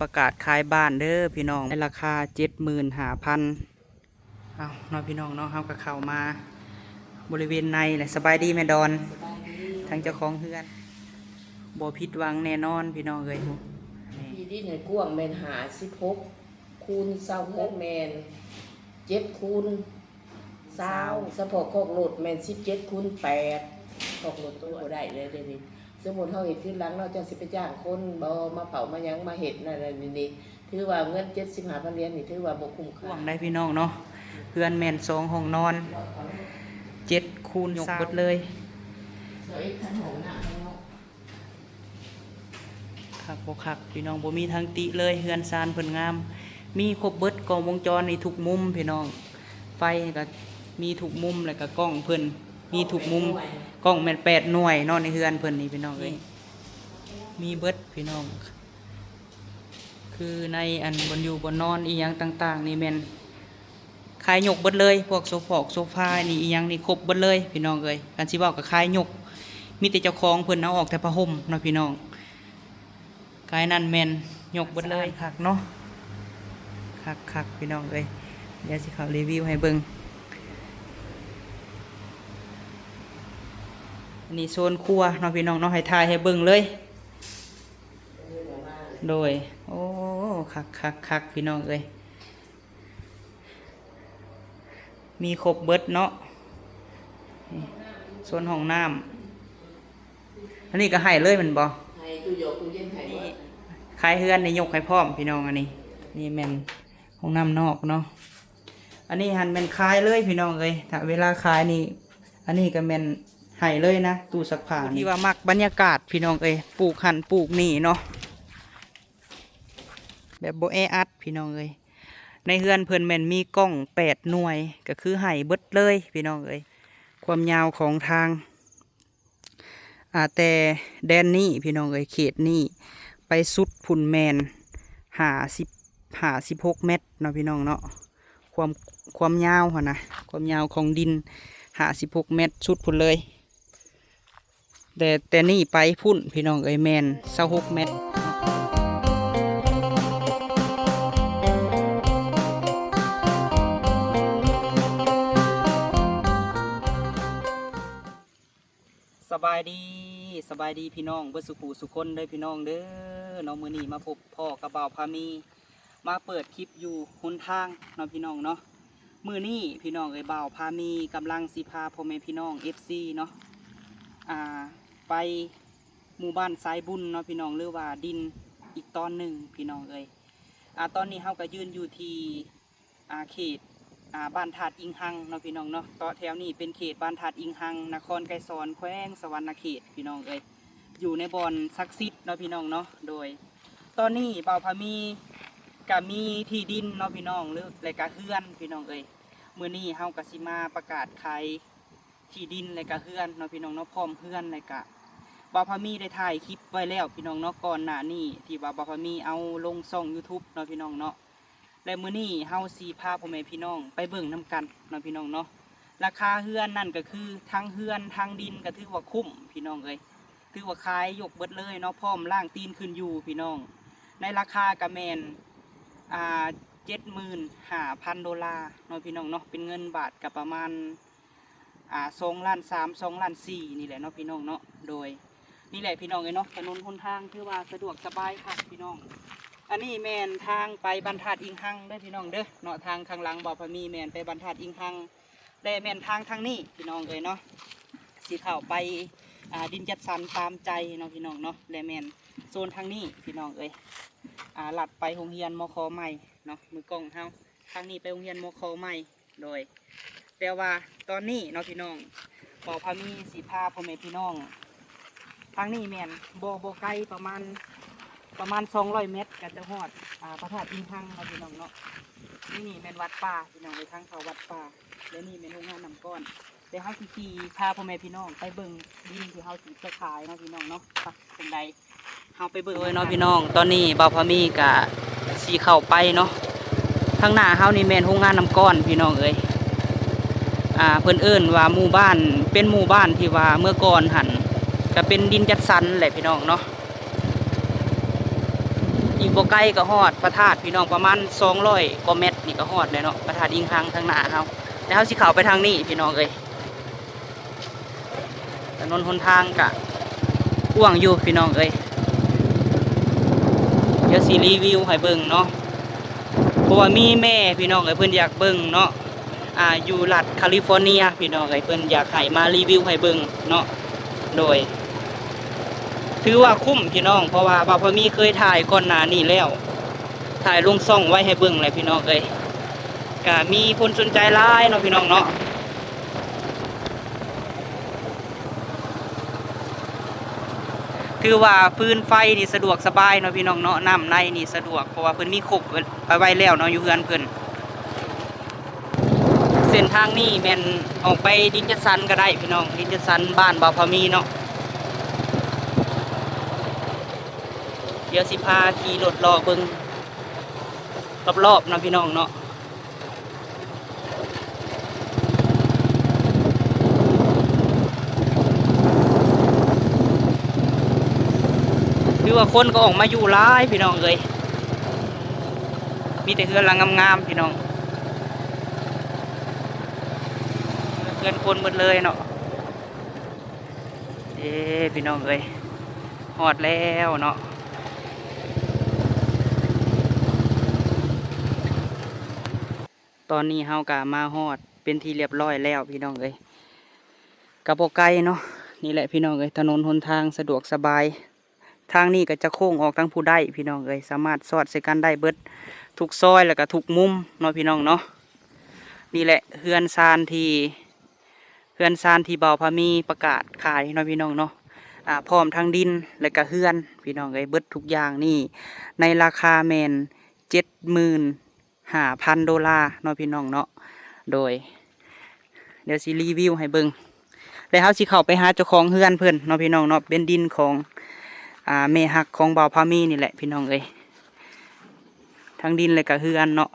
ປະກາດຂາຍບ້ານເດີພີ່ນ້ອງ ໃນລາຄາເຈັດໝື່ນຫ້າພັນ. ເອົາເນາະພີ່ນ້ອງເນາະ ເຮົາກໍເຂົ້າມາບໍລິເວນໃນແຫຼະ. ສະບາຍດີແມ່ດອນ ສະບາຍດີ ທາງເຈົ້າຂອງເຮືອນ ບໍ່ຜິດຫວັງແນ່ນອນພີ່ນ້ອງເອີຍ. ທີ່ດິນໃຫ້ກວ້າງແມ່ນຫ້າສິບຫົກ ຄູນຊາວຫົກ ແມ່ນເຈັດຄູນຊາວ ຊາວ ສະເພາະຄອກລົດແມ່ນສິບເຈັດຄູນແປດ ຄອກລົດມັນບໍ່ໄດ້ເລີຍເດນີ້. ສົມມຸດເຮົາເຮັດຄືນຫຼັງເນາະ ເຈົ້າຊິໄປຈ້າງຄົນບໍ່ມາເຝົ້າມາຫຍັງມາເຮັດນັ້ນນີ້ ຖືວ່າເງິນເຈັດສິບຫ້າພັນຫຼຽນນີ້ຖືວ່າບໍ່ຄຸ້ມຄ່າ ກວ້າງໄດ໋ພີ່ນ້ອງເນາະ. ເຮືອນແມ່ນສອງຫ້ອງນອນ ເຈັດຄູນ ຍົກເບິດເລີຍ ຊາວເອັດ ທັງຫ້ອງນ້ຳເນາະ. ຄັກບໍ່ຄັກພີ່ນ້ອງ ບໍ່ມີທາງຕິເລີຍ. ເຮືອນຊານເພິ່ນງາມ ມີຄົບເບິດ ກ້ອງວົງຈອນນີ້ທຸກມຸມພີ່ນ້ອງ ໄຟກໍມີທຸກມຸມ ແລ້ວກໍກ້ອງເພິ່ນມີທຸກມຸມ ກ້ອງແມ່ນແປດໜ່ວຍເນາະ ໃນເຮືອນເພິ່ນນີ້ພີ່ນ້ອງເອີຍ. ມີເບິດພີ່ນ້ອງ ຄືໃນອັນບ່ອນຢູ່ບ່ອນນອນອີ່ຫຍັງຕ່າງໆນີ້ແມ່ນ ຂາຍຍົກເບິດເລີຍ ພວກໂຊຟອກໂຊຟານີ້ອີ່ຫຍັງນີ້ຄົບເບິດເລີຍພີ່ນ້ອງເອີຍ. ຄັນຊິເວົ້າກໍຂາຍຍົກ ມີແຕ່ເຈົ້າຂອງເພິ່ນເອົາອອກແຕ່ຜ້າຫົ່ມເນາະພີ່ນ້ອງ. ກາຍນັ້ນແມ່ນຍົກເບິດເລີຍ. ຄັກເນາະ ຄັກໆ ພີ່ນ້ອງເອີຍ. ດຽວຊິເຂົ້າຣີວິວໃຫ້ເບິ່ງ. ອັນນີ້ໂຊນຄົວເນາະພີ່ນ້ອງເນາະ ໃຫ້ຖ່າຍໃຫ້ເບິ່ງເລີຍ. ໂດຍ ໂອ້ ຄັກໆໆ ພີ່ນ້ອງເອີຍ. ມີຄົບເບິດເນາະ ນີ້ໂຊນຫ້ອງນ້ຳ. ອັນນີ້ກໍໃຫ້ເລີຍແມ່ນບໍ່? ໃຫ້ ຕູ້ຢອກຕູ້ເຢັນໃຫ້ເບິດ. ນີ້ ຂາຍເຮືອນນີ້ຍົກໃຫ້ພ້ອມພີ່ນ້ອງ. ອັນນີ້ ນີ້ແມ່ນຫ້ອງນ້ຳນອກເນາະ. ອັນນີ້ຫັ້ນແມ່ນຂາຍເລີຍພີ່ນ້ອງເອີຍ. ຖ້າເວລາຂາຍນີ້ ອັນນີ້ກໍແມ່ນໃຫ້ເລີຍນະ ຕູ້ຊັກຜ້ານີ້. ທີ່ວ່າມັກບັນຍາກາດພີ່ນ້ອງເອີຍ ປູກຫັ້ນປູກນີ້ເນາະ ແບບບໍ່ແອອັດພີ່ນ້ອງເອີຍ. ໃນເຮືອນເພິ່ນແມ່ນມີກ້ອງແປດໜ່ວຍ ກໍຄືໃຫ້ເບິດເລີຍພີ່ນ້ອງເອີຍ. ຄວາມຍາວຂອງທາງ ອ່າ ແຕ່ແດນນີ້ພີ່ນ້ອງເອີຍ ເຂດນີ້ໄປສຸດພຸ້ນແມ່ນຫ້າສິບ ຫ້າສິບຫົກແມັດເນາະພີ່ນ້ອງເນາະ. ຄວາມ ຄວາມຍາວຫັ້ນນະ ຄວາມຍາວຂອງດິນຫ້າສິບຫົກແມັດ ສຸດພຸ້ນເລີຍ. ແຕ່ ແຕ່ນີ້ໄປພຸ້ນພີ່ນ້ອງເອີຍ ແມ່ນຊາວຫົກແມັດ. ສະບາຍດີ ສະບາຍດີພີ່ນ້ອງເບິດສູ່ຜູ້ສູ່ຄົນເດີພີ່ນ້ອງເດີເນາະ. ມື້ນີ້ມາພົບພໍ້ກັບບ່າວພາມີ ມາເປີດຄລິບຢູ່ຫົນທາງເນາະພີ່ນ້ອງເນາະ. ມື້ນີ້ພີ່ນ້ອງເອີຍ ບ່າວພາມີກຳລັງຊິພາພໍ່ແມ່ພີ່ນ້ອງເອັຟຊີເນາະ ອ່າ ໄປໝູ່ບ້ານສາຍບຸນເນາະພີ່ນ້ອງ ຫຼືວ່າດິນອີກຕອນໜຶ່ງພີ່ນ້ອງເອີຍ. ອ່າ ຕອນນີ້ເຮົາກໍຢືນຢູ່ທີ່ ອ່າ ເຂດ ອ່າ ບ້ານທາດອີງຮັງເນາະພີ່ນ້ອງເນາະ. ເກາະແຖວນີ້ເປັນເຂດບ້ານທາດອີງຮັງ ນະຄອນໄກສອນ ແຂວງສະຫວັນນະເຂດພີ່ນ້ອງເອີຍ ຢູ່ໃນບ່ອນສັກສິດເນາະພີ່ນ້ອງເນາະ. ໂດຍ ຕອນນີ້ບ່າວພາມີກະມີທີ່ດິນເນາະພີ່ນ້ອງ ຫຼື ແລະກະເຮືອນພີ່ນ້ອງເອີຍ. ມື້ນີ້ເຮົາກະຊິມາປະກາດຂາຍທີ່ດິນ ແລະກະເຮືອນເນາະພີ່ນ້ອງເນາະ ພ້ອມເຮືອນ ແລະກະບ່າວພາມີໄດ້ຖ່າຍຄລິບໄວ້ແລ້ວພີ່ນ້ອງເນາະ ກ່ອນໜ້ານີ້ ທີ່ວ່າບ່າວພາມີເອົາລົງຊ່ອງຢູທູບເນາະພີ່ນ້ອງເນາະ. ແລະມື້ນີ້ເຮົາຊິພາພໍ່ແມ່ພີ່ນ້ອງໄປເບິ່ງນຳກັນເນາະພີ່ນ້ອງເນາະ. ລາຄາເຮືອນນັ້ນກໍຄືທັງເຮືອນທັງດິນກໍຖືວ່າຄຸ້ມພີ່ນ້ອງເອີຍ ຖືວ່າຂາຍຍົກເບິດເລີຍເນາະ ພ້ອມລ້າງຕີນຂຶ້ນຢູ່ພີ່ນ້ອງ. ໃນລາຄາກໍແມ່ນ ອ່າ ເຈັດໝື່ນຫ້າພັນໂດລາເນາະພີ່ນ້ອງເນາະ ເປັນເງິນບາດກໍປະມານ ອ່າ ສອງລ້ານສາມ ສອງລ້ານສີ່ນີ້ແຫຼະເນາະພີ່ນ້ອງເນາະ. ໂດຍ ນີ້ແຫຼະພີ່ນ້ອງເອີຍເນາະ ຖະໜົນຫົນທາງຖືວ່າສະດວກສະບາຍຄັກພີ່ນ້ອງ. ອັນນີ້ແມ່ນທາງໄປບ້ານທາດອີງຮັງເດີພີ່ນ້ອງເດີເນາະ. ທາງຂ້າງຫຼັງບ່າວພາມີແມ່ນໄປບ້ານທາດອີງຮັງ ແລະແມ່ນທາງທາງນີ້ພີ່ນ້ອງເອີຍເນາະ ຊິເຂົ້າໄປ ອ່າ ດິນຈັດສັນຕາມໃຈເນາະພີ່ນ້ອງເນາະ. ແລະແມ່ນໂຊນທາງນີ້ພີ່ນ້ອງເອີຍ ອ່າ ລັດໄປໂຮງຮຽນ ມຂ ໃໝ່ເນາະ ມືກ້ອງເຮົາ ທາງນີ້ໄປໂຮງຮຽນ ມຂ ໃໝ່. ໂດຍ ແຕ່ວ່າຕອນນີ້ເນາະພີ່ນ້ອງ ບ່າວພາມີຊິພາພໍ່ແມ່ພີ່ນ້ອງ ທາງນີ້ແມ່ນບໍ່ ບໍ່ໄກ ປະມານ ປະມານສອງຮ້ອຍແມັດກໍຈະຮອດ ອ່າ ພະທາດອີງຮັງເນາະພີ່ນ້ອງເນາະ. ນີ້ ນີ້ແມ່ນວັດປ່າພີ່ນ້ອງເອີຍ ທາງເຂົ້າວັດປ່າ ແລະນີ້ແມ່ນໂຮງງານນ້ຳກ້ອນ. ແລ້ວເຮົາຊິຂີ່ພາພໍ່ແມ່ພີ່ນ້ອງໄປເບິ່ງດິນທີ່ເຮົາຊິໄປຂາຍເນາະພີ່ນ້ອງເນາະ. ໄປ ຈັ່ງໃດ ເຮົາໄປເບິ່ງເລີຍເນາະພີ່ນ້ອງ. ຕອນນີ້ບ່າວພາມີກະຊິເຂົ້າໄປເນາະ. ທາງໜ້າເຮົານີ້ແມ່ນໂຮງງານນ້ຳກ້ອນພີ່ນ້ອງເອີຍ. ອ່າ ເພິ່ນເອີ້ນວ່າໝູ່ບ້ານ ເປັນໝູ່ບ້ານທີ່ວ່າເມື່ອກ່ອນຫັ້ນກະເປັນດິນຈັດສັນແຫຼະພີ່ນ້ອງເນາະ. ອີກບໍ່ໄກກໍຮອດພະທາດພີ່ນ້ອງ ປະມານສອງຮ້ອຍກວ່າແມັດນີ້ກໍຮອດແລ້ວເນາະ ພະທາດອີງຮັງທາງໜ້າເຮົາ. ແລ້ວເຮົາຊິເຂົ້າໄປທາງນີ້ພີ່ນ້ອງເອີຍ. ຖະໜົນຫົນທາງກະກວ້າງຢູ່ພີ່ນ້ອງເອີຍ. ດຽວຊິຣີວິວໃຫ້ເບິ່ງເນາະ ເພາະວ່າມີແມ່ພີ່ນ້ອງເອີຍ ເພິ່ນຢາກເບິ່ງເນາະ ອ່າ ຢູ່ລັດຄາລິຟໍເນຍພີ່ນ້ອງເອີຍ ເພິ່ນຢາກໃຫ້ມາຣີວິວໃຫ້ເບິ່ງເນາະ. ໂດຍ ຖືວ່າຄຸ້ມພີ່ນ້ອງ ເພາະວ່າບ່າວພາມີເຄີຍຖ່າຍກ່ອນໜ້ານີ້ແລ້ວ ຖ່າຍລົງຊ່ອງໄວ້ໃຫ້ເບິ່ງແຫຼະພີ່ນ້ອງເອີຍ. ກະມີຄົນສົນໃຈຫຼາຍເນາະພີ່ນ້ອງເນາະ. ຖືວ່າຟືນໄຟນີ້ສະດວກສະບາຍເນາະພີ່ນ້ອງເນາະ ນ້ຳໃນນີ້ສະດວກ ເພາະວ່າເພິ່ນມີຄົບໄວ້ແລ້ວເນາະ ຢູ່ເຮືອນເພິ່ນ. ເສັ້ນທາງນີ້ແມ່ນອອກໄປດິນຈັດສັນກໍໄດ້ພີ່ນ້ອງ ດິນຈັດສັນບ້ານບ່າວພາມີເນາະ. ດຽວຊິພາຂີ່ລົດເລາະເບິ່ງລອບໆເນາະພີ່ນ້ອງເນາະ. ຖືວ່າຄົນກໍອອກມາຢູ່ຫຼາຍພີ່ນ້ອງເອີຍ ມີແຕ່ເຮືອນຫຼັງງາມໆພີ່ນ້ອງ ເຮືອນຄົນໝົດເລີຍເນາະ. ເອີ ພີ່ນ້ອງເອີຍ ຮອດແລ້ວເນາະ. ຕອນນີ້ເຮົາກະມາຮອດເປັນທີ່ລຽບຮ້ອຍແລ້ວພີ່ນ້ອງເອີຍ ກະບໍ່ໄກເນາະ. ນີ້ແຫຼະພີ່ນ້ອງເອີຍ ຖະໜົນຫົນທາງສະດວກສະບາຍ ທາງນີ້ກໍຈະໂຄ້ງອອກທາງຜູ້ໃດພີ່ນ້ອງເອີຍ ສາມາດສອດໃສ່ກັນໄດ້ເບິດທຸກຊອຍ ແລ້ວກໍທຸກມຸມເນາະພີ່ນ້ອງເນາະ. ນີ້ແຫຼະເຮືອນຊານທີ່ ເຮືອນຊານທີ່ບ່າວພາມີປະກາດຂາຍເນາະພີ່ນ້ອງເນາະ ອາ ພ້ອມທັງດິນ ແລ້ວກໍເຮືອນພີ່ນ້ອງເອີຍ ເບິດທຸກຢ່າງນີ້ໃນລາຄາແມ່ນເຈັດໝື່ນ ຫ້າພັນໂດລາເນາະພີ່ນ້ອງເນາະ. ໂດຍ ດຽວຊິຣີວິວໃຫ້ເບິ່ງ ແລ້ວເຮົາຊິເຂົ້າໄປຫາເຈົ້າຂອງເຮືອນເພິ່ນເນາະພີ່ນ້ອງເນາະ ເປັນດິນຂອງ ອາ ແມ່ຮັກຂອງບ່າວພາມີນີ້ແຫຼະພີ່ນ້ອງເອີຍ ທັງດິນແລ້ວກະເຮືອນເນາະ.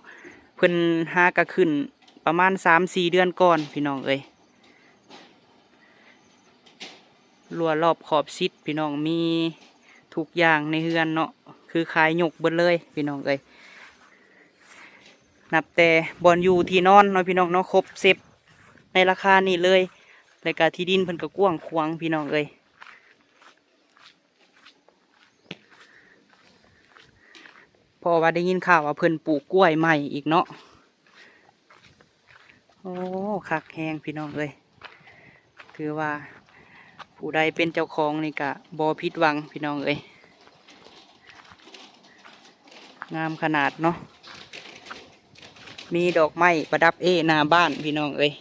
ເພິ່ນຫາກະຂຶ້ນປະມານສາມສີ່ເດືອນກ່ອນພີ່ນ້ອງເອີຍ. ຮົ້ວລອບຂອບຊິດພີ່ນ້ອງ ມີທຸກຢ່າງໃນເຮືອນເນາະ ຄືຂາຍຍົກເບິດເລີຍພີ່ນ້ອງເອີຍ. ນັບແຕ່ບ່ອນຢູ່ທີ່ນອນເນາະພີ່ນ້ອງເນາະ ຄົບເຊັບໃນລາຄານີ້ເລີຍ ແລ້ວກະທີ່ດິນເພິ່ນກໍກວ້າງຂວາງພີ່ນ້ອງເອີຍ. ເພາະວ່າໄດ້ຍິນຂ່າວວ່າເພິ່ນປູກກ້ວຍໃໝ່ອີກເນາະ. ໂອ້ ຄັກແຮງພີ່ນ້ອງເອີຍ ຖືວ່າຜູ້ໃດເປັນເຈົ້າຂອງນີ້ກະບໍ່ຜິດຫວັງພີ່ນ້ອງເອີຍ. ງາມຂະໜາດເນາະ ມີດອກໄມ້ປະດັບເອໜ້າບ້ານພີ່ນ້ອງເອີຍ.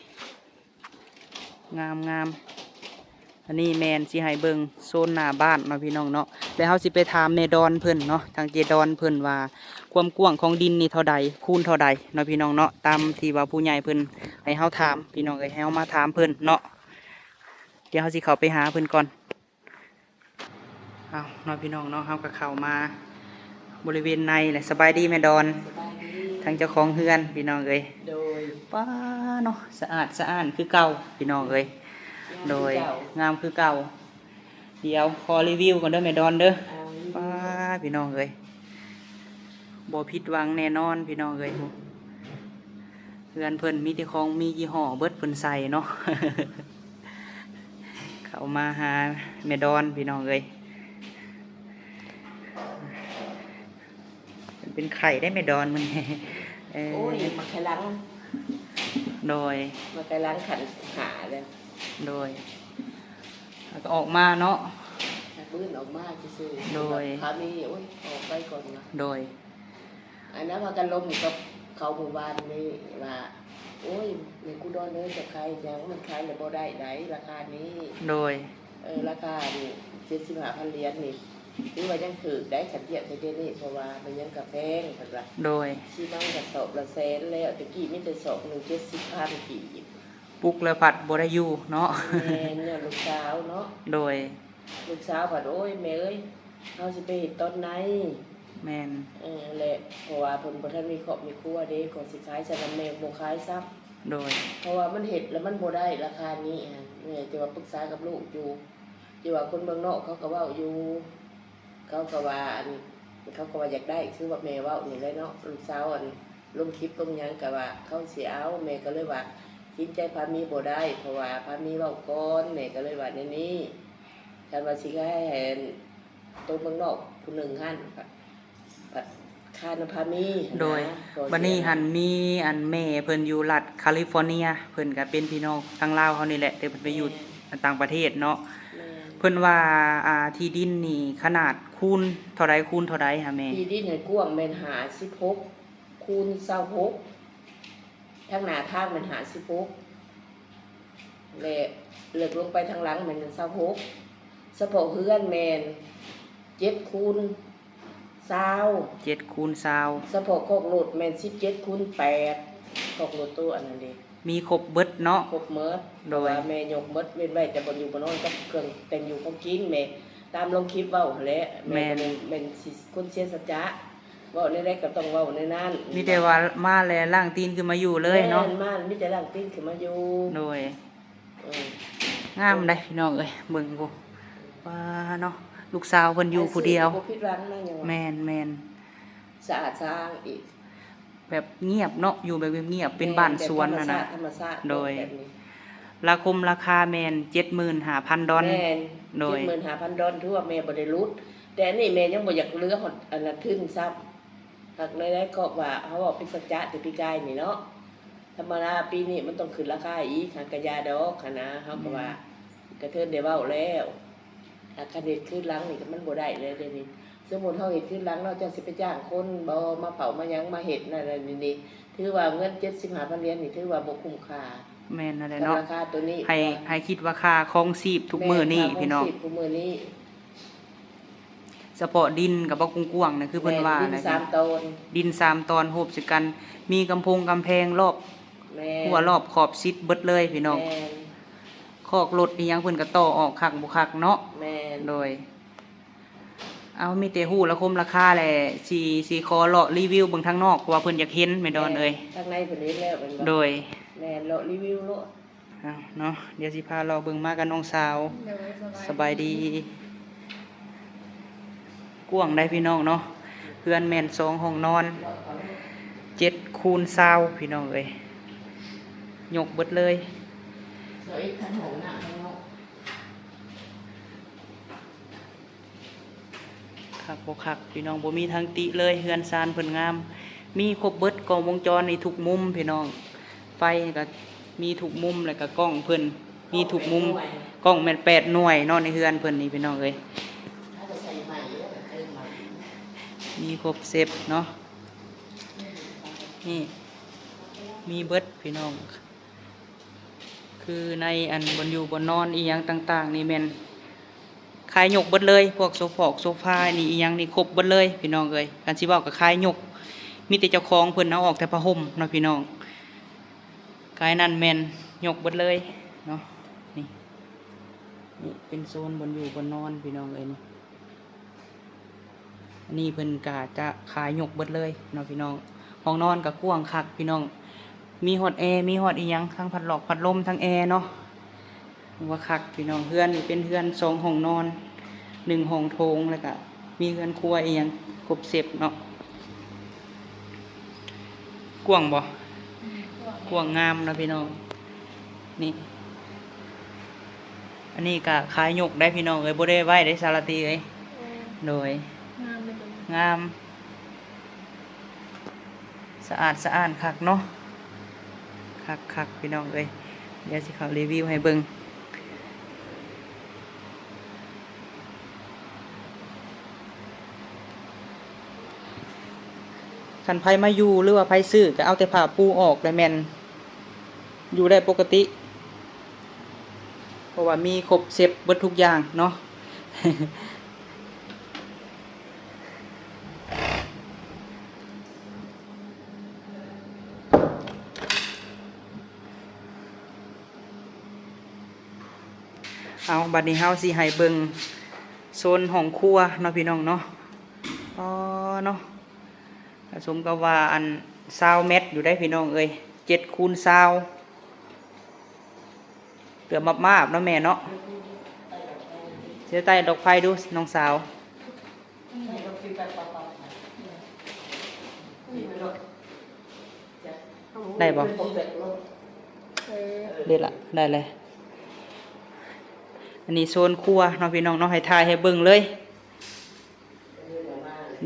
ງາມໆ ອັນນີ້ແມ່ນຊິໃຫ້ເບິ່ງໂຊນໜ້າບ້ານເນາະພີ່ນ້ອງເນາະ. ແລ້ວເຮົາຊິໄປຖາມແມ່ດອນເພິ່ນເນາະ ທາງເຈດອນເພິ່ນວ່າຄວາມກວ້າງຂອງດິນນີ້ເທົ່າໃດ ຄູນເທົ່າໃດເນາະພີ່ນ້ອງເນາະ ຕາມທີ່ວ່າຜູ້ໃຫຍ່ເພິ່ນໃຫ້ເຮົາຖາມພີ່ນ້ອງເອີຍ ໃຫ້ເຮົາມາຖາມເພິ່ນເນາະ. ດຽວເຮົາຊິເຂົ້າໄປຫາເພິ່ນກ່ອນ. ເອົາເນາະພີ່ນ້ອງເນາະ ເຮົາກໍເຂົ້າມາບໍລິເວນໃນແຫຼະ. ສະບາຍດີແມ່ດອນ. ສະບາຍດີ. ທາງເຈົ້າຂອງເຮືອນພີ່ນ້ອງເອີຍ. ໂດຍ. ປ້າເນາະ ສະອາດສະອ້ານຄືເກົ່າພີ່ນ້ອງເອີຍ. ງາມຄືເກົ່າ. ໂດຍ ງາມຄືເກົ່າ. ດຽວຂໍຣີວິວກ່ອນເດີແມ່ດອນເດີ. ເອົາ ປ້າ ພີ່ນ້ອງເອີຍ ບໍ່ຜິດຫວັງແນ່ນອນພີ່ນ້ອງເອີຍ. ເຮືອນເພິ່ນມີແຕ່ຂອງມີຍີ່ຫໍ້ເບິດ ເພິ່ນໃສ່ເນາະ. ເຂົ້າມາຫາແມ່ດອນພີ່ນ້ອງເອີຍ. ເປັນໄຂ້ໄດ້ແມ່ດອນມື້ນີ້. ເອີ ໂອ້ຍ ໝາກໄຂ່ຫຼັງ. ໂດຍ. ໝາກໄຂ່ຫຼັງຂັ້ນຫ້າແລ້ວ. ໂດຍ. ແລ້ວກໍອອກມາເນາະ. ມື້ອື່ນອອກມາຊື່ໆ. ໂດຍ. ພາມີ ໂອ້ຍ ອອກໄປກ່ອນວ່າ. ໂດຍ. ອັນນັ້ນພາກັນລົມກັບເຂົາໝູ່ບ້ານນີ້ວ່າ ໂອ້ຍ ແມ່ຄູດອນເອີຍ ຈະຂາຍຫຍັງ ມັນຂາຍແລ້ວບໍ່ໄດ້ໃດ໋ ລາຄານີ້. ໂດຍ. ເອີ ລາຄານີ້ເຈັດສິບຫ້າພັນຫຼຽນນີ້ ຖືວ່າຍັງຖືກໄດ໋ ຄັນທຽບໃສ່ດຽວນີ້ ເພາະວ່າມັນຫຍັງກະແພງ ເພິ່ນວ່າ. ໂດຍ. ຊີມັງກະສອບລະແສນແລ້ວ ແຕ່ກີ້ມີແຕ່ສອບໜຶ່ງເຈັດສິບພັນກີບ. ປຸກແລ້ວພັດບໍ່ໄດ້ຢູ່ເນາະ. ແມ່ນ ຍ້ອນລູກສາວເນາະ. ໂດຍ. ລູກສາວພັດ ໂອ້ຍ ແມ່ເອີຍ ເຮົາຊິໄປເຮັດຕອນໃດ? ແມ່ນ. ເອີ ແລະ ເພາະວ່າເພິ່ນບໍ່ທັນມີຄອບມີຄົວເດ້ ກໍຊິຂາຍຊະນຳແມ່ບໍ່ຂາຍຊ້ຳ. ໂດຍ. ເພາະວ່າມັນເຮັດແລ້ວມັນບໍ່ໄດ້ລາຄານີ້ຫັ້ນ ແມ່ຈະວ່າປຶກສາກັບລູກຢູ່ ຈະວ່າຄົນເມືອງນອກເຂົາກໍເວົ້າຢູ່ ເຂົາກໍວ່າ ອັນ ເຂົາກໍວ່າຢາກໄດ້ ຄືວ່າແມ່ເວົ້ານີ້ແຫຼະເນາະ ລູກສາວອັນລົງຄລິບລົງຫຍັງກໍວ່າເຂົາຊິເອົາ ແມ່ກໍເລີຍວ່າຕັດສິນໃຈພາມີບໍ່ໄດ້ ເພາະວ່າພາມີເວົ້າກ່ອນ ແມ່ກໍເລີຍວ່າແນວນີ້ ຄັນວ່າຊິຂາຍໃຫ້ອັນໂຕເມືອງນອກຜູ້ໜຶ່ງຫັ້ນ ພັດຄານຳພາມີຫັ້ນນະ ໂດຍ ກໍເສຍ ບັດນີ້ຫັ້ນມີອັນແມ່ເພິ່ນຢູ່ລັດຄາລິຟໍເນຍ ເພິ່ນກໍເປັນພີ່ນ້ອງທາງລາວເຮົານີ້ແຫຼະ ແຕ່ເພິ່ນໄປຢູ່ ແມ່ນ ຕ່າງປະເທດເນາະ ແມ່ນ ເພິ່ນວ່າ ອ່າ ທີ່ດິນນີ້ຂະໜາດຄູນເທົ່າໃດ ຄູນເທົ່າໃດຫາແມ່? ທີ່ດິນຫັ້ນກວ້າງແມ່ນຫ້າສິບຫົກຄູນຊາວຫົກ ທາງໜ້າທາງແມ່ນຫ້າສິບຫົກ ແລະ ເລິກລົງໄປທາງຫຼັງແມ່ນຊາວຫົກ ສະເພາະເຮືອນແມ່ນເຈັດຄູນຊາວ ເຈັດຄູນຊາວ ສະເພາະຄອກລົດແມ່ນສິບເຈັດຄູນແປດ ຄອກລົດໂຕອັນນັ້ນເດ ມີຄົບເບິດເນາະ ຄົບໝົດ ໂດຍ ເພາະວ່າແມ່ຍົກໝົດ ເວັ້ນໄວ້ແຕ່ບ່ອນຢູ່ບ່ອນນອນກັບເຄື່ອງແຕ່ງຢູ່ຂອງກິນ ແມ່ຕາມລົງຄລິບເວົ້າຫັ້ນແຫຼະ ແມ່ ແມ່ກໍແມ່ນ ແມ່ນຊິຄົນເສຍສັດຈະ ເວົ້າແນວໃດກໍຕ້ອງເວົ້າແນວນັ້ນ ມີແຕ່ວ່າມາແລ້ວລ້າງຕີນຂຶ້ນມາຢູ່ເລີຍເນາະ ແມ່ນ ມາມີແຕ່ລ້າງຕີນຂຶ້ນມາຢູ່ ໂດຍ ເອີ ງາມໄດ໋ພີ່ນ້ອງເອີຍ ເບິ່ງພຸ້ນ ວ້າເນາະ ລູກສາວເພິ່ນຢູ່ຜູ້ດຽວ ໃຜຊື້ກໍບໍ່ຜິດຫວັງນະ ຍັງວ່າ ແມ່ນໆ ສະອາດສະອ້າງອີກ ແບບງຽບເນາະ ຢູ່ແບບງຽບໆ ເປັນ ແມ່ນ ບ້ານສວນຫັ້ນນະ ແບບທຳມະຊາດ ທຳມະຊາດ ໂດຍ ແບບນີ້ ລາຄົມລາຄາແມ່ນເຈັດໝື່ນຫ້າພັນດອນ ແມ່ນ ໂດຍ ເຈັດໝື່ນຫ້າພັນດອນ ຖືວ່າແມ່ບໍ່ໄດ້ຫຼຸດ ແຕ່ອັນນີ້ແມ່ຍັງບໍ່ຢາກເຫຼືອຮອດອັນລະທຶນຊ້ຳ ຫາກໃດໆ ກໍວ່າເຮົາເວົ້າເປັນສັດຈະແຕ່ປີກາຍນີ້ເນາະ ທຳມະດາປີນີ້ມັນຕ້ອງຂຶ້ນລາຄາອີກ ຫາກກະຢ່າດອກຫັ້ນນະ ເຮົາກໍວ່າ ແມ່ນ ກະເທີນໄດ້ເວົ້າແລ້ວ ຖ້າຄັນເຮັດຄືນຫຼັງນີ້ກໍມັນບໍ່ໄດ້ແລ້ວເດນີ້ ສົມມຸດເຮົາເຮັດຄືນຫຼັງເນາະ ເຈົ້າຊິໄປຈ້າງຄົນບໍ່ ມາເຝົ້າມາຫຍັງ ມາເຮັດນັ້ນນີ້ ຖືວ່າເງິນເຈັດສິບຫ້າພັນຫຼຽນນີ້ ຖືວ່າບໍ່ຄຸ້ມຄ່າ ແມ່ນຫັ້ນແຫຼະເນາະ ກັບລາຄາໂຕນີ້ ໃຫ້ ໃຫ້ຄິດວ່າຄ່າຄອງຊີບທຸກມື້ນີ້ ແມ່ນ ຄ່າຄອງ ພີ່ນ້ອງ ຊີບທຸກມື້ນີ້ ສະເພາະດິນກໍບໍ່ກວ້າງໆນະ ຄືເພິ່ນວ່າ ແມ່ນ ດິນ ນະ ສາມຕອນ ດິນສາມຕອນໂຮບໃສ່ກັນ ມີກຳໂພງກຳແພງລອບ ແມ່ນ ຮົ້ວລອບຂອບຊິດເບິດເລີຍພີ່ນ້ອງ ແມ່ນ ຄອກລົດອີ່ຫຍັງເພິ່ນກໍຕໍ່ອອກຄັກບໍ່ຄັກເນາະ ແມ່ນ ໂດຍ ເອົາ ມີແຕ່ຮູ້ລາຄົມລາຄາແຫຼະ ຊິ ຊິຂໍເລາະຣີວິວເບິ່ງທາງນອກ ເພາະວ່າເພິ່ນຢາກເຫັນແມ່ດອນເອີຍ ແມ່ນ ທາງໃນເພິ່ນເຫັນແລ້ວແມ່ນບໍ່? ໂດຍ ແມ່ນ ເລາະຣີວິວໂລດ ເອົາເນາະ ດຽວຊິພາເລາະເບິ່ງ ມາກັບນ້ອງສາວ ໂດຍ ສະບາຍດີ ສະບາຍດີ ກວ້າງໄດ໋ພີ່ນ້ອງເນາະ ເຮືອນແມ່ນສອງຫ້ອງນອນ ເຈັດຄູນຊາວ ພີ່ນ້ອງເອີຍ ຍົກເບິດເລີຍ ຄັກບໍ່ຄັກ ພີ່ນ້ອງ ບໍ່ມີທາງຕິເລີຍ ເຮືອນຊານເພິ່ນງາມ ມີຄົບເບິດ ກ້ອງວົງຈອນນີ້ທຸກມຸມ ພີ່ນ້ອງ ໄຟນີ້ກໍມີທຸກມຸມ ແລ້ວກໍກ້ອງເພິ່ນມີທຸກມຸມ ກ້ອງແມ່ນແປດໜ່ວຍເນາະ ໃນເຮືອນເພິ່ນນີ້ ພີ່ນ້ອງເອີຍ ມີຄົບເຊັບເນາະ ນີ້ ມີເບິດ ພີ່ນ້ອງ. ຄືໃນອັນບ່ອນຢູ່ບ່ອນນອນອີ່ຫຍັງຕ່າງໆນີ້ແມ່ນຂາຍຍົກເບິດເລີຍ ພວກໂຊຟອກໂຊຟານີ້ອີ່ຫຍັງນີ້ຄົບເບິດເລີຍພີ່ນ້ອງເອີຍ ຄັນຊິເວົ້າກໍຂາຍຍົກ ມີແຕ່ເຈົ້າຂອງເພິ່ນເອົາອອກແຕ່ຜ້າຫົ່ມເນາະພີ່ນ້ອງ ຂາຍນັ້ນແມ່ນຍົກເບິດເລີຍເນາະ ນີ້ ນີ້ເປັນໂຊນບ່ອນຢູ່ບ່ອນນອນພີ່ນ້ອງເອີຍນີ້. ອັນນີ້ເພິ່ນກະຈະຂາຍຍົກເບິດເລີຍເນາະພີ່ນ້ອງ ຫ້ອງນອນກະກວ້າງຄັກພີ່ນ້ອງ ມີຮອດແອ ມີຮອດອີ່ຫຍັງ ທັງພັດລອກພັດລົມ ທັງແອເນາະ ວ່າຄັກພີ່ນ້ອງ ເຮືອນນີ້ເປັນເຮືອນສອງຫ້ອງນອນ ໜຶ່ງຫ້ອງໂຖງ ແລ້ວກະມີເຮືອນຄົວອີ່ຫຍັງຄົບເຊັບເນາະ ກວ້າງບໍ່? ອືມ ກວ້າງ ກວ້າງງາມເນາະພີ່ນ້ອງ ນີ້ ອັນນີ້ກະຂາຍຍົກໄດ໋ພີ່ນ້ອງເອີຍ ບໍ່ໄດ້ໄວ້ໄດ໋ສາລາຕີເອີຍ ໂດຍ ງາມເລີຍ ງາມ ສະອາດສະອ້ານຄັກເນາະ ຄັກໆ ພີ່ນ້ອງເອີຍ ດຽວຊິເຂົ້າຣີວິວໃຫ້ເບິ່ງ ຄັນໃຜມາຢູ່ ຫຼືວ່າໃຜຊື້ ກະເອົາແຕ່ຜ້າປູອອກ ແລ້ວແມ່ນຢູ່ໄດ້ປົກກະຕິ ເພາະວ່າມີຄົບເຊັບເບິດທຸກຢ່າງເນາະ ເອົາ ບັດນີ້ເຮົາຊິໃຫ້ເບິ່ງໂຊນຫ້ອງຄົວເນາະ ພີ່ນ້ອງເນາະ ອໍ ເນາະ ກໍສົມກັບວ່າອັນຊາວແມັດຢູ່ໄດ໋ພີ່ນ້ອງເອີຍ ເຈັດຄູນຊາວ ເກືອບມາບໆເນາະແມ່ເນາະ ຊິໄຕ້ດອກໄຟດູນ້ອງສາວ. ໄດ້ບໍ່? ເອີ ເດ້ລະ ໄດ້ແລ້ວ. ອັນນີ້ໂຊນຄົວເນາະພີ່ນ້ອງເນາະ ໃຫ້ຖ່າຍໃຫ້ເບິ່ງເລີຍ.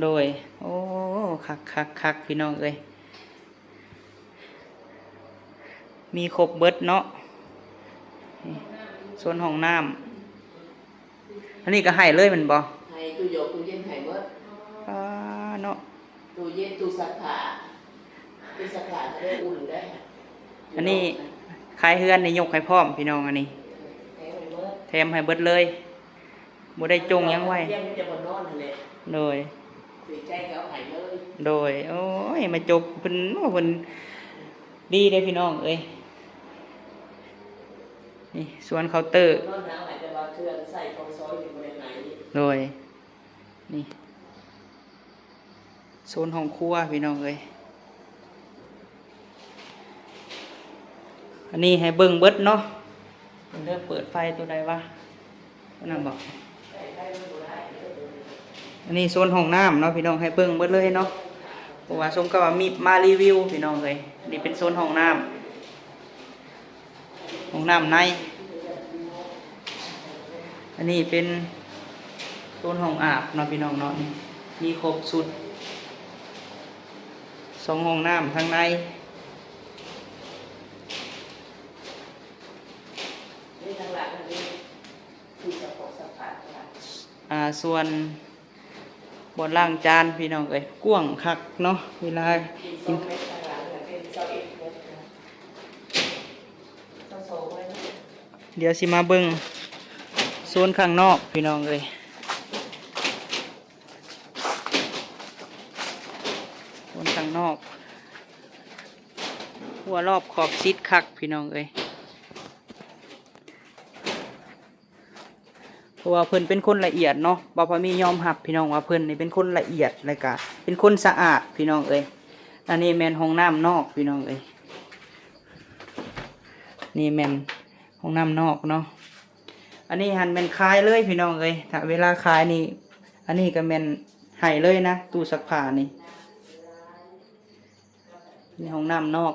ໂດຍ ໂອ້ ຄັກໆໆ ພີ່ນ້ອງເອີຍ ມີຄົບເບິດເນາະ. ນີ້ໂຊນຫ້ອງນ້ຳ ອັນນີ້ກໍໃຫ້ເລີຍແມ່ນບໍ່? ໃຫ້ ຕູ້ຢອກຕູ້ເຢັນໃຫ້ເບິດ. ອາ ເນາະ ຕູ້ເຢັນ ຕູ້ຊັກຜ້າ ຕູ້ຊັກຜ້າກໍໄດ້ອຸ່ນໄດ້. ອັນນີ້ຂາຍເຮືອນນີ້ຍົກໃຫ້ພ້ອມພີ່ນ້ອງ ອັນນີ້ ແຖມໃຫ້ເບິດ ແຖມໃຫ້ເບິດເລີຍ ບໍ່ໄດ້ຈົ່ງຫຍັງໄວ້ ໂດຍ ຖືກໃຈກໍເອົາໃຫ້ເລີຍ. ໂດຍ ໂອ້ຍ ມາຈົກເພິ່ນ ໂອ້ ເພິ່ນດີເດ້ພີ່ນ້ອງເອີຍ. ນີ້ສວນເຄົາເຕີ ໂດຍ ນີ້ ໂຊນຫ້ອງຄົວພີ່ນ້ອງເອີຍ. ອັນນີ້ໃຫ້ເບິ່ງເບິດເນາະ ເດີ ເປີດໄຟຕົວໃດວະ ຕົວນັ້ນບໍ? ອັນນີ້ໂຊນຫ້ອງນ້ຳເນາະພີ່ນ້ອງ ໃຫ້ເບິ່ງເບິດເລີຍເນາະ ເພາະວ່າສົມກັບວ່າມີມາຣີວິວພີ່ນ້ອງເອີຍ. ນີ້ເປັນໂຊນຫ້ອງນ້ຳ ຫ້ອງນ້ຳໃນ. ອັນນີ້ເປັນໂຊນຫ້ອງອາບເນາະພີ່ນ້ອງເນາະ ມີຄົບຊຸດ ສອງຫ້ອງນ້ຳທາງໃນ. ອາ ສ່ວນ ບ່ອນລ້າງຈານພີ່ນ້ອງເອີຍ ກວ້າງຄັກເນາະ ເວລາກິນ. ດຽວຊິມາເບິ່ງໂຊນຂ້າງນອກພີ່ນ້ອງເອີຍ ໂຊນຂ້າງນອກ ຮົ້ວລອບຂອບຊິດຄັກພີ່ນ້ອງເອີຍ. ເພາະວ່າເພິ່ນເປັນຄົນລະອຽດເນາະ ບ່າວພາມີຍອມຮັບພີ່ນ້ອງວ່າເພິ່ນນີ້ເປັນຄົນລະອຽດ ແລ້ວກະເປັນຄົນສະອາດພີ່ນ້ອງເອີຍ. ອັນນີ້ແມ່ນຫ້ອງນ້ຳນອກພີ່ນ້ອງເອີຍ ນີ້ແມ່ນຫ້ອງນ້ຳນອກເນາະ. ອັນນີ້ຫັ້ນແມ່ນຂາຍເລີຍພີ່ນ້ອງເອີຍ ຖ້າເວລາຂາຍນີ້ ອັນນີ້ກໍແມ່ນໃຫ້ເລີຍນະ ຕູ້ຊັກຜ້ານີ້. ໃນຫ້ອງນ້ຳນອກ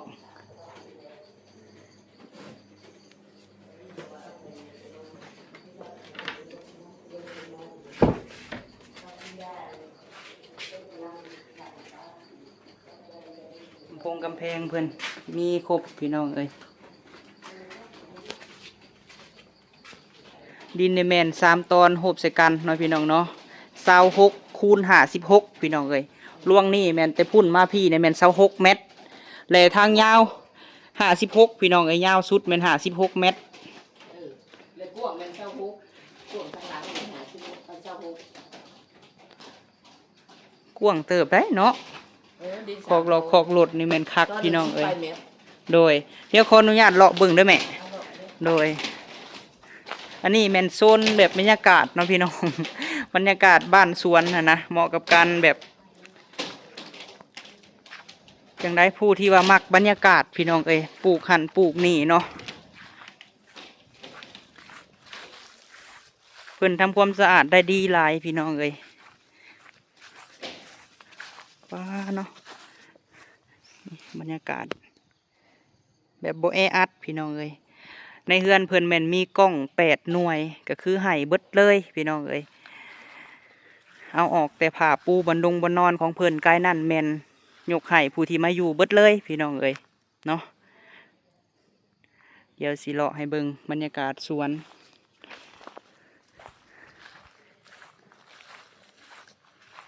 ກຳໂພງກຳແພງເພິ່ນມີຄົບພີ່ນ້ອງເອີຍ. ດິນນີ້ແມ່ນສາມຕອນໂຮບໃສ່ກັນເນາະພີ່ນ້ອງເນາະ ຊາວຫົກຄູນຫ້າສິບຫົກພີ່ນ້ອງເອີຍ. ລວງນີ້ແມ່ນແຕ່ພຸ້ນມາພີ້ນີ້ແມ່ນຊາວຫົກແມັດ ແລະທາງຍາວຫ້າສິບຫົກພີ່ນ້ອງເອີຍ ຍາວສຸດແມ່ນຫ້າສິບຫົກແມັດ ເອີ ແລະກວ້າງແມ່ນຊາວຫົກ ກວ້າງທາງຫຼັງແມ່ນຫ້າສິບຫົກ ເອົາຊາວຫົກ. ກວ້າງເຕີບໄດ໋ເນາະ ເອີ ຄອກຫຼອກຄອກລົດນີ້ແມ່ນຄັກພີ່ນ້ອງເອີຍ. ໂດຍ ດຽວຂໍອະນຸຍາດເລາະເບິ່ງເດີແມ່. ໂດຍ ອັນນີ້ແມ່ນໂຊນແບບບັນຍາກາດເນາະພີ່ນ້ອງ ບັນຍາກາດບ້ານສວນຫັ້ນນະ ເໝາະກັບການແບບ ຈັ່ງໃດ ຜູ້ທີ່ວ່າມັກບັນຍາກາດພີ່ນ້ອງເອີຍ ປູກຫັ້ນປູກນີ້ເນາະ. ເພິ່ນທຳຄວາມສະອາດໄດ້ດີຫຼາຍພີ່ນ້ອງເອີຍ. ວ້າເນາະ ບັນຍາກາດແບບບໍ່ແອອັດພີ່ນ້ອງເອີຍ. ໃນເຮືອນເພິ່ນແມ່ນມີກ້ອງແປດໜ່ວຍ ກໍຄືໃຫ້ເບິດເລີຍພີ່ນ້ອງເອີຍ. ເອົາອອກແຕ່ຜ້າປູບ່ອນດົງບ່ອນນອນຂອງເພິ່ນ ກາຍນັ້ນແມ່ນຍົກໃຫ້ຜູ້ທີ່ມາຢູ່ເບິດເລີຍພີ່ນ້ອງເອີຍເນາະ. ດຽວຊິເລາະໃຫ້ເບິ່ງບັນຍາກາດສວນ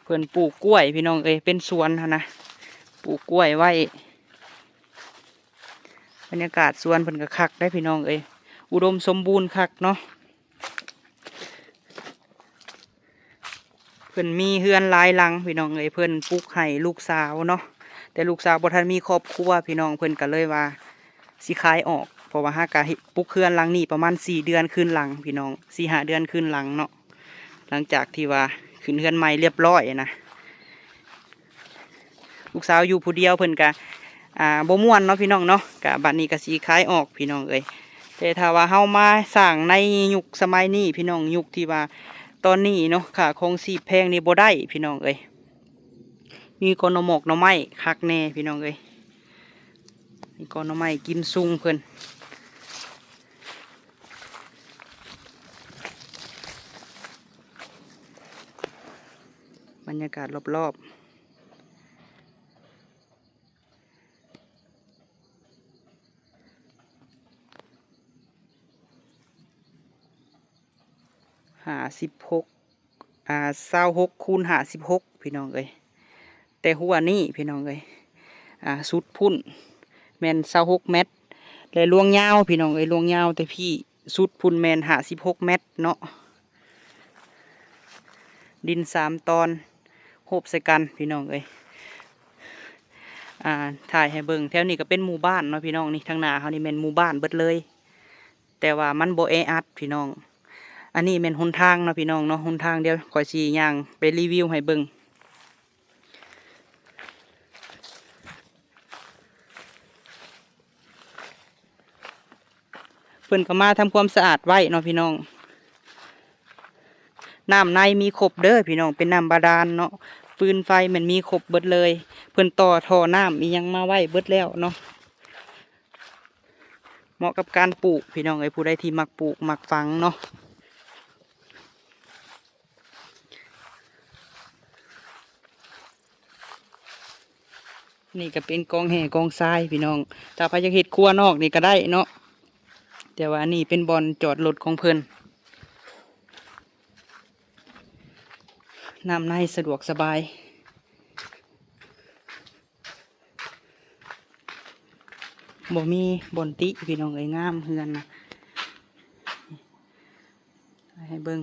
ເພິ່ນປູກກ້ວຍພີ່ນ້ອງເອີຍ ເປັນສວນຫັ້ນນະ ປູກກ້ວຍໄວ້. ບັນຍາກາດສວນເພິ່ນກໍຄັກໄດ໋ພີ່ນ້ອງເອີຍ ອຸດົມສົມບູນຄັກເນາະ. ເພິ່ນມີເຮືອນຫຼາຍຫຼັງພີ່ນ້ອງເອີຍ ເພິ່ນປຸກໃຫ້ລູກສາວເນາະ ແຕ່ລູກສາວບໍ່ທັນມີຄອບຄົວພີ່ນ້ອງ ເພິ່ນກໍເລີຍວ່າຊິຂາຍອອກ ເພາະວ່າຫາກະປຸກເຮືອນຫຼັງນີ້ປະມານສີ່ເດືອນຄືນຫຼັງພີ່ນ້ອງ ສີ່ຫ້າເດືອນຄືນຫຼັງເນາະ ຫຼັງຈາກທີ່ວ່າຂຶ້ນເຮືອນໃໝ່ລຽບລ້ອຍນະ. ລູກສາວຢູ່ຜູ້ດຽວເພິ່ນກະ ອ່າ ບໍ່ມ່ວນເນາະພີ່ນ້ອງເນາະ ກະບັດນີ້ກະຊິຂາຍອອກພີ່ນ້ອງເອີຍ. ແຕ່ຖ້າວ່າເຮົາມາສ້າງໃນຍຸກສະໄໝນີ້ພີ່ນ້ອງ ຍຸກທີ່ວ່າຕອນນີ້ເນາະ ຄ່າຄອງຊີບແພງນີ້ບໍ່ໄດ້ພີ່ນ້ອງເອີຍ. ມີກໍໜໍ່ໝອກໜໍ່ໄມ້ຄັກແນ່ພີ່ນ້ອງເອີຍ ມີກໍໜໍ່ໄມ້ກິນຊຸງເພິ່ນ. ບັນຍາກາດລອບໆ ຫ້າສິບຫົກ ອ່າ ຊາວຫົກຄູນຫ້າສິບຫົກ ພີ່ນ້ອງເອີຍ ແຕ່ຮົ້ວນີ້ພີ່ນ້ອງເອີຍ ອ່າ ສຸດພຸ້ນແມ່ນຊາວຫົກແມັດ ແລະ ລວງຍາວພີ່ນ້ອງເອີຍ ລວງຍາວແຕ່ພີ້ສຸດພຸ້ນແມ່ນຫ້າສິບຫົກແມັດເນາະ. ດິນສາມຕອນໂຮບໃສ່ກັນພີ່ນ້ອງເອີຍ ອ່າ ຖ່າຍໃຫ້ເບິ່ງ ແຖວນີ້ກໍເປັນໝູ່ບ້ານເນາະພີ່ນ້ອງ ນີ້ທາງໜ້າເຮົານີ້ແມ່ນໝູ່ບ້ານເບິດເລີຍ ແຕ່ວ່າມັນບໍ່ແອອັດພີ່ນ້ອງ. ອັນນີ້ແມ່ນຫົນທາງເນາະພີ່ນ້ອງເນາະ ຫົນທາງ ດຽວຂ້ອຍຊິຍ່າງໄປຣີວິວໃຫ້ເບິ່ງ. ເພິ່ນກໍມາທຳຄວາມສະອາດໄວ້ເນາະພີ່ນ້ອງ. ນ້ຳໃນມີຄົບເດີພີ່ນ້ອງ ເປັນນ້ຳບາດານເນາະ ຟືນໄຟແມ່ນມີຄົບເບິດເລີຍ ເພິ່ນຕໍ່ທໍ່ນ້ຳອີ່ຫຍັງມາໄວ້ເບິດແລ້ວເນາະ. ເໝາະກັບການປູກພີ່ນ້ອງເອີຍ ຜູ້ໃດທີ່ມັກປູກມັກຝັງເນາະ. ນີ້ກໍເປັນກອງແຮ່ກອງຊາຍພີ່ນ້ອງ ຖ້າໃຜຢາກເຮັດຄົວນອກນີ້ກໍໄດ້ເນາະ ແຕ່ວ່າອັນນີ້ເປັນບ່ອນຈອດລົດຂອງເພິ່ນ. ນ້ຳໃນສະດວກສະບາຍ ບໍ່ມີບ່ອນຕິພີ່ນ້ອງເອີຍ ງາມເຮືອນນະ ໃຫ້ເບິ່ງ.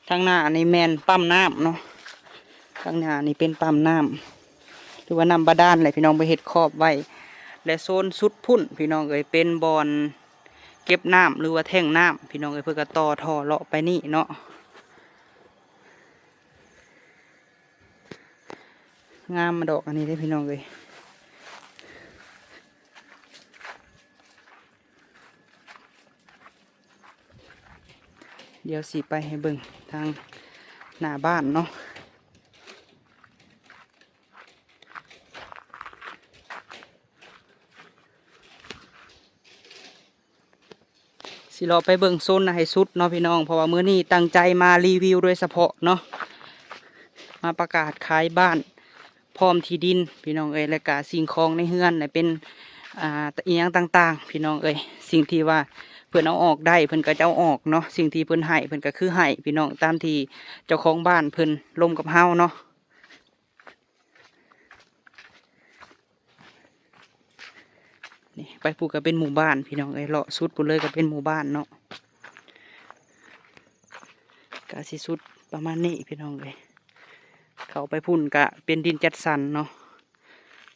ທາງໜ້ານີ້ແມ່ນປ້ຳນ້ຳເນາະ ທາງໜ້ານີ້ເປັນປ້ຳນ້ຳ ຫຼືວ່ານ້ຳບາດານແຫຼະພີ່ນ້ອງ ໄປເຮັດຂອບໄວ້ ແລະ ໂຊນສຸດພຸ້ນພີ່ນ້ອງເອີຍ ເປັນບ່ອນເກັບນ້ຳ ຫຼືວ່າແທ້ງນ້ຳພີ່ນ້ອງເອີຍ ເພິ່ນກໍຕໍ່ທໍ່ເລາະໄປນີ້ເນາະ. ງາມດອກອັນນີ້ເດ້ພີ່ນ້ອງເອີຍ ດຽວຊິໄປໃຫ້ເບິ່ງທາງໜ້າບ້ານເນາະ. ຊິເລາະໄປເບິ່ງໂຊນໃຫ້ສຸດເນາະພີ່ນ້ອງ ເພາະວ່າມື້ນີ້ຕັ້ງໃຈມາຣີວິວໂດຍສະເພາະເນາະ ມາປະກາດຂາຍບ້ານ ພ້ອມທີ່ດິນພີ່ນ້ອງເອີຍ ແລະກະສິ່ງຂອງໃນເຮືອນ ແລະເປັນ ອ່າ ອີ່ຫຍັງຕ່າງໆ ພີ່ນ້ອງເອີຍ ສິ່ງທີ່ວ່າເພິ່ນເອົາອອກໄດ້ ເພິ່ນກໍຈະເອົາອອກເນາະ ສິ່ງທີ່ເພິ່ນໃຫ້ ເພິ່ນກໍຄືໃຫ້ພີ່ນ້ອງ ຕາມທີ່ເຈົ້າຂອງບ້ານເພິ່ນລົມກັບເຮົາເນາະ. ນີ້ໄປພຸ້ນກໍເປັນໝູ່ບ້ານພີ່ນ້ອງເອີຍ ເລາະສຸດພຸ້ນເລີຍກໍເປັນໝູ່ບ້ານເນາະ ກະຊິສຸດປະມານນີ້ພີ່ນ້ອງເອີຍ. ເຂົ້າໄປພຸ້ນກະເປັນດິນຈັດສັນເນາະ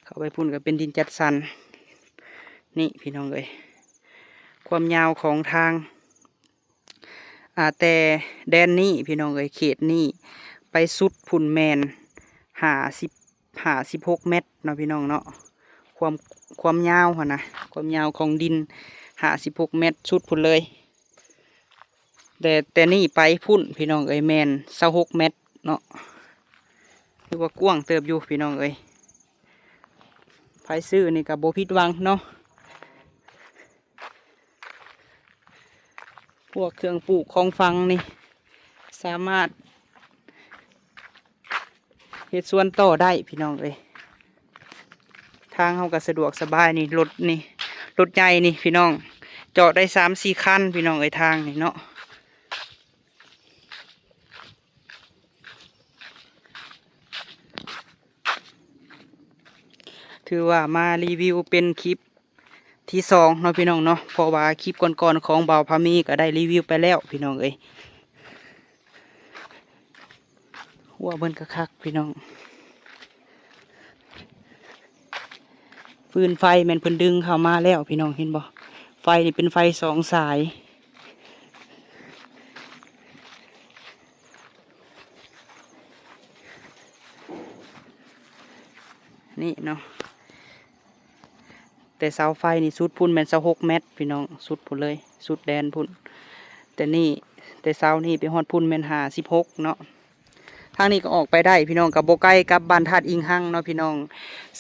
ເຂົ້າໄປພຸ້ນກະເປັນດິນຈັດສັນ ນີ້ພີ່ນ້ອງເອີຍ ຄວາມຍາວຂອງທາງ ອ່າ ແຕ່ແດນນີ້ພີ່ນ້ອງເອີຍ ເຂດນີ້ໄປສຸດພຸ້ນແມ່ນຫ້າສິບ ຫ້າສິບຫົກແມັດເນາະພີ່ນ້ອງເນາະ ຄວາມ ຄວາມຍາວຫັ້ນນະ ຄວາມຍາວຂອງດິນຫ້າສິບຫົກແມັດສຸດພຸ້ນເລີຍ ແຕ່ ແຕ່ນີ້ໄປພຸ້ນພີ່ນ້ອງເອີຍ ແມ່ນຊາວຫົກແມັດເນາະ ຖືວ່າກວ້າງເຕີບຢູ່ພີ່ນ້ອງເອີຍ ໃຜຊື້ນີ້ກໍບໍ່ຜິດຫວັງເນາະ. ພວກເຄື່ອງປູກຂອງຝັງນີ້ ສາມາດເຮັດສວນຕໍ່ໄດ້ພີ່ນ້ອງເອີຍ ທາງເຮົາກໍສະດວກສະບາຍນີ້ ລົດນີ້ ລົດໃຫຍ່ນີ້ພີ່ນ້ອງ ເຈາະໄດ້ສາມສີ່ຄັນພີ່ນ້ອງເອີຍ ທາງນີ້ເນາະ. ຖືວ່າມາຣີວິວເປັນຄລິບທີສອງເນາະພີ່ນ້ອງເນາະ ເພາະວ່າຄລິບກ່ອນໆຂອງບ່າວພາມີກໍໄດ້ຣີວິວໄປແລ້ວພີ່ນ້ອງເອີຍ. ຮົ້ວເພິ່ນກໍຄັກພີ່ນ້ອງ ຟືນໄຟແມ່ນເພິ່ນດຶງເຂົ້າມາແລ້ວພີ່ນ້ອງ ເຫັນບໍ່ ໄຟນີ້ເປັນໄຟສອງສາຍ ນີ້ເນາະ ແຕ່ເສົາໄຟນີ້ສຸດພຸ້ນແມ່ນຊາວຫົກແມັດພີ່ນ້ອງ ສຸດພຸ້ນເລີຍ ສຸດແດນພຸ້ນ ແຕ່ນີ້ ແຕ່ເຊົ້ານີ້ໄປຮອດພຸ້ນແມ່ນຫ້າສິບຫົກເນາະ. ທາງນີ້ກໍອອກໄປໄດ້ພີ່ນ້ອງ ກໍບໍ່ໄກກັບບ້ານທາດອີງຮັງເນາະພີ່ນ້ອງ.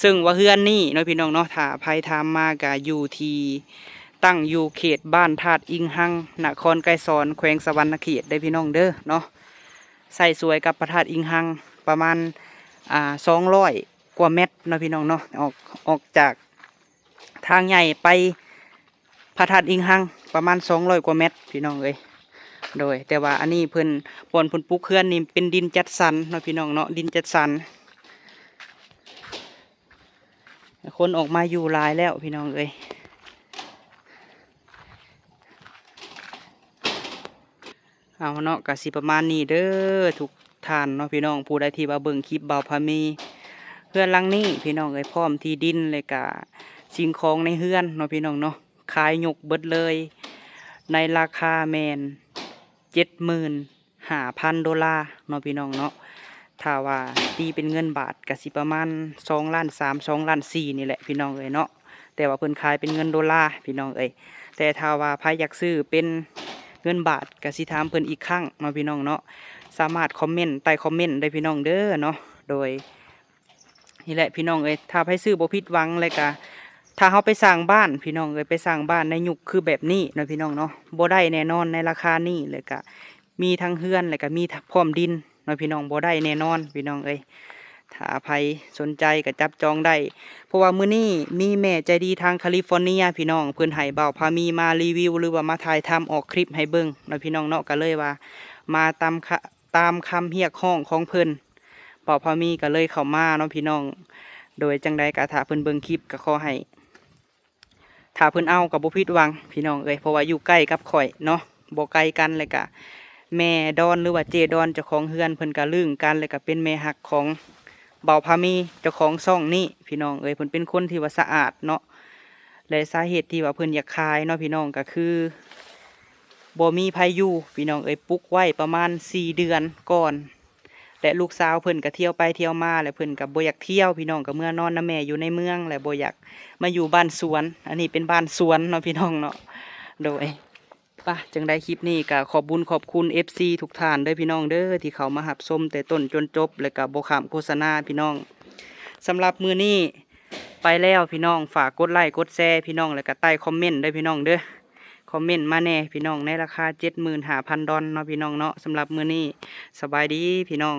ເຊິ່ງວ່າເຮືອນນີ້ເນາະພີ່ນ້ອງເນາະ ຖ້າໃຜຖາມມາກໍຢູ່ທີ່ ຕັ້ງຢູ່ເຂດບ້ານທາດອີງຮັງ ນະຄອນໄກສອນ ແຂວງສະຫວັນນະເຂດເດີພີ່ນ້ອງເດີເນາະ. ໃຊ້ສວຍກັບພະທາດອີງຮັງປະມານ ອ່າ ສອງຮ້ອຍກວ່າແມັດເນາະພີ່ນ້ອງເນາະ. ອອກ ອອກຈາກ ທາງໃຫຍ່ໄປພະທາດອີງຮັງປະມານສອງຮ້ອຍກວ່າແມັດພີ່ນ້ອງເອີຍ. ໂດຍ ແຕ່ວ່າອັນນີ້ເພິ່ນ ບ່ອນເພິ່ນປຸກເຮືອນນີ້ເປັນດິນຈັດສັນເນາະພີ່ນ້ອງເນາະ ດິນຈັດສັນ. ຄົນອອກມາຢູ່ຫຼາຍແລ້ວພີ່ນ້ອງເອີຍ. ເອົາເນາະ ກະຊິປະມານນີ້ເດີທຸກທ່ານເນາະພີ່ນ້ອງ ຜູ້ໃດທີ່ວ່າເບິ່ງຄລິບບ່າວພາມີ. ເຮືອນຫຼັງນີ້ພີ່ນ້ອງເອີຍ ພ້ອມທີ່ດິນ ແລະກະສິ່ງຂອງໃນເຮືອນເນາະພີ່ນ້ອງເນາະ ຂາຍຍົກເບິດເລີຍ ໃນລາຄາແມ່ນເຈັດໝື່ນຫ້າພັນໂດລາເນາະພີ່ນ້ອງເນາະ. ຖ້າວ່າຕີເປັນເງິນບາດກະຊິປະມານສອງລ້ານສາມ ສອງລ້ານສີ່ນີ້ແຫຼະພີ່ນ້ອງເອີຍເນາະ. ແຕ່ວ່າເພິ່ນຂາຍເປັນເງິນໂດລາພີ່ນ້ອງເອີຍ. ແຕ່ຖ້າວ່າໃຜຢາກຊື້ເປັນເງິນບາດ ກະຊິຖາມເພິ່ນອີກຄັ້ງເນາະພີ່ນ້ອງເນາະ. ສາມາດຄອມເມັນໃຕ້ຄອມເມັນໄດ້ພີ່ນ້ອງເດີເນາະ. ໂດຍ ນີ້ແຫຼະພີ່ນ້ອງເອີຍ ຖ້າໃຜຊື້ບໍ່ຜິດຫວັງ ແລະກະ ຖ້າເຮົາໄປສ້າງບ້ານພີ່ນ້ອງເອີຍ ໄປສ້າງບ້ານໃນຍຸກຄືແບບນີ້ເນາະພີ່ນ້ອງເນາະ ບໍ່ໄດ້ແນ່ນອນໃນລາຄານີ້ ແລະກະ ມີທັງເຮືອນ ແລະກະມີພ້ອມດິນເນາະພີ່ນ້ອງ ບໍ່ໄດ້ແນ່ນອນພີ່ນ້ອງເອີຍ. ຖ້າໃຜສົນໃຈກໍຈັບຈອງໄດ້ ເພາະວ່າມື້ນີ້ມີແມ່ໃຈດີທາງຄາລິຟໍເນຍພີ່ນ້ອງ ເພິ່ນໃຫ້ບ່າວພາມີມາຣີວິວ ຫຼືວ່າມາຖ່າຍທຳອອກຄລິບໃຫ້ເບິ່ງເນາະພີ່ນ້ອງເນາະ. ກໍເລີຍວ່າມາຕາມຄະ ຕາມຄຳຮຽກຮ້ອງຂອງເພິ່ນ ບ່າວພາມີກໍເລີຍເຂົ້າມາເນາະພີ່ນ້ອງ. ໂດຍ ຈັ່ງໃດກໍຖ້າເພິ່ນເບິ່ງຄລິບ ກໍຂໍໃຫ້ ຖ້າເພິ່ນເອົາກໍບໍ່ຜິດຫວັງພີ່ນ້ອງເອີຍ ເພາະວ່າຢູ່ໃກ້ກັບຂ້ອຍເນາະ ບໍ່ໄກກັນ. ແລ້ວກະແມ່ດອນ ຫຼືວ່າເຈ້ດອນ ເຈົ້າຂອງເຮືອນ ເພິ່ນກະລຶ້ງກັນ ແລ້ວກະເປັນແມ່ຮັກຂອງບ່າວພາມີ ເຈົ້າຂອງຊ່ອງນີ້ພີ່ນ້ອງເອີຍ. ເພິ່ນເປັນຄົນທີ່ວ່າສະອາດເນາະ ແລະສາເຫດທີ່ວ່າເພິ່ນຢາກຂາຍເນາະພີ່ນ້ອງ ກະຄືບໍ່ມີໃຜຢູ່ພີ່ນ້ອງເອີຍ. ປຸກໄວ້ປະມານສີ່ເດືອນກ່ອນ ແລະລູກສາວເພິ່ນກະທ່ຽວໄປທ່ຽວມາ ແລະເພິ່ນກະບໍ່ຢາກທ່ຽວພີ່ນ້ອງ ກະເມືອນອນນຳແມ່ຢູ່ໃນເມືອງ ແລະບໍ່ຢາກມາຢູ່ບ້ານສວນ. ອັນນີ້ເປັນບ້ານສວນເນາະພີ່ນ້ອງເນາະ. ໂດຍ ປະ ຈັ່ງໃດຄລິບນີ້ກະຂອບບຸນຂອບຄຸນເອັຟຊີທຸກທ່ານເດີພີ່ນ້ອງເດີ ທີ່ເຂົ້າມາຮັບຊົມແຕ່ຕົ້ນຈົນຈົບ ແລະກະບໍ່ຂ້າມໂຄສະນາພີ່ນ້ອງ. ສຳລັບມື້ນີ້ໄປແລ້ວພີ່ນ້ອງ ຝາກກົດໄລ້ກົດແຊພີ່ນ້ອງ ແລະກະໃຕ້ຄອມເມັນເດີພີ່ນ້ອງເດີ. ຄອມເມັນມາແດ່ພີ່ນ້ອງ ໃນລາຄາເຈັດໝື່ນຫ້າພັນດອນເນາະພີ່ນ້ອງເນາະ. ສຳລັບມື້ນີ້ ສະບາຍດີພີ່ນ້ອງ.